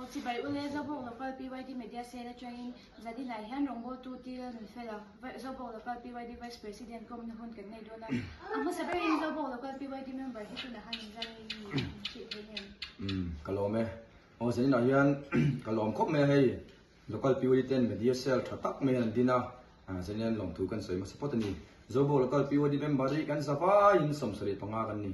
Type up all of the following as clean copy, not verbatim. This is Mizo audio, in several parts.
Chibai ule Zobawk Local PYD Media Cell atangin Zadinah hian rawngbawltu til an fel a, Zobawk Local PYD Vice President kawmna hun kan nei dawn a. A hmasa berin Zobawk Local PYD member hi tunah han inzar ngei ni an hrih thei em? Umm ka lawm e. Aw Zadinah hian ka lawm khawp mai a hei Local PYD ten Media Cell tha tak mai an din a, Zadinah hian lawmthu kan sawi hmasa phawt a ni. Zobawk Local PYD member hi kan zavaiin 75 kan ni.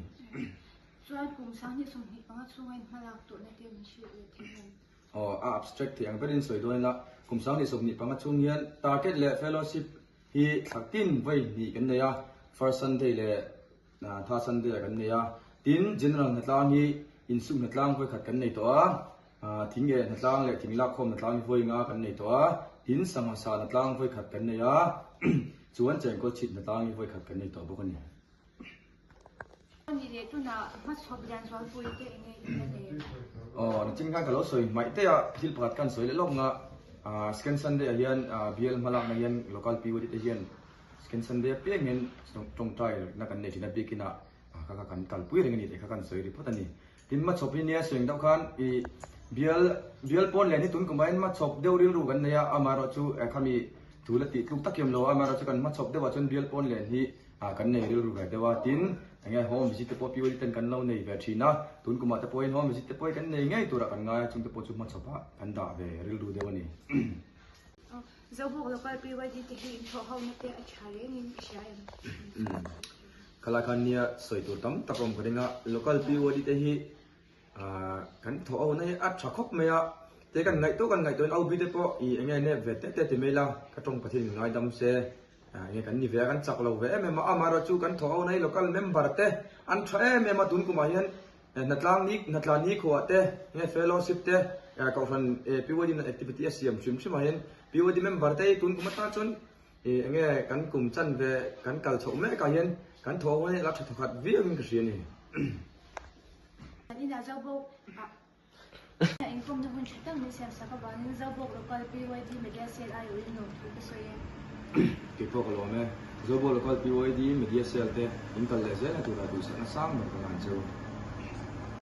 Chuan kum 2025 chhunga in hmalak tawhna te min hrilh leh thei em? Aw, a abstract thei ang berin sawi dawn ila, kum 2025 chhung hian target leh fellowship hi thla tin vawi hnih kan nei a, first Sunday leh third Sunday ah kan nei a, tin general hnatlang hi insuk hnatlang vawi khat kan nei tawh a, thing eh hnatlang leh thing lakkhawm hnatlang hi vawi nga kan nei tawh a, tin sangha sa hnatlang vawi khat kan nei a, chuan chengkawl chhit hnatlang hi vawi khat kan nei tawh bawk a ni. Ani leh tunah hmachhawp lian zualpui te eng nge in la nei? Aw, nichin khan ka lo sawi hmaih teh a, thil pakhat khan sawi leh lawk nga, Second Sunday ah hian bial hmalakna hian local PUD te hian Second Sunday apiang hian tawngtai na kan nei thin a, biakin ah kha kha kan kalpui reng a ni tih kha kan sawi ri phawt a ni. Tin hmachhawp hi nia sawi ang deuh khan i bial bial pawn len hi tun kum aiin hmachhawp deuh rilru kan nei a, amaherawhchu khami thu la tih tluk tak em lo a, amaherawhchu kan hmachhawp deuh ah chuan bial pawn len hi Ah kan nei rilru ve deuh a, tin enge home visit te pawh POD ten kan lo nei ve thin a, tun kumah te pawhin home visit te pawh hi kan nei ngei turah kan ngai a, chung te pawh chu hmachhawp ah kan dah ve rilru deuh a ni. Zobawk local PYD te hi inthawh ho na te a tha rengin i hria em? Umm khalai khan nia sawi tur tam tak a awm ka ring a, local PYD te hi Kan thawh ho na hi a tha khawp mai a, te kan ngaihtuah kan ngaihtuah in OB te pawh i enge nep ve teh teh ti mai la, ka tawng Pathian in ngaidam se, enge kan ni ve a kan chak lo ve em em a, amaherawh chu kan thawh ho na hi local member te an tha em em a, tun kumah hian hnatlang ni hnatlan ni khuah te enge fellowship te kohhran PYD in activity a siam hrim hrim ah hian PYD member te hi tun kum atan chuan enge kan kum chan ve kan kal chhoh mek ah hian kan thawh ho na hi a la tha thawkhat viau in ka hria a ni. An inah Zobawk ah inkawmna hun tha tak min siam sak avangin Zobawk Local PYD Media Cell aiawhin lawmthu ka sawi e. Kei pawh ka lawm e. Zobawk Local PYD Media Cell te in kal leh zel na turah duhsakna sang ber ka ngan cheu.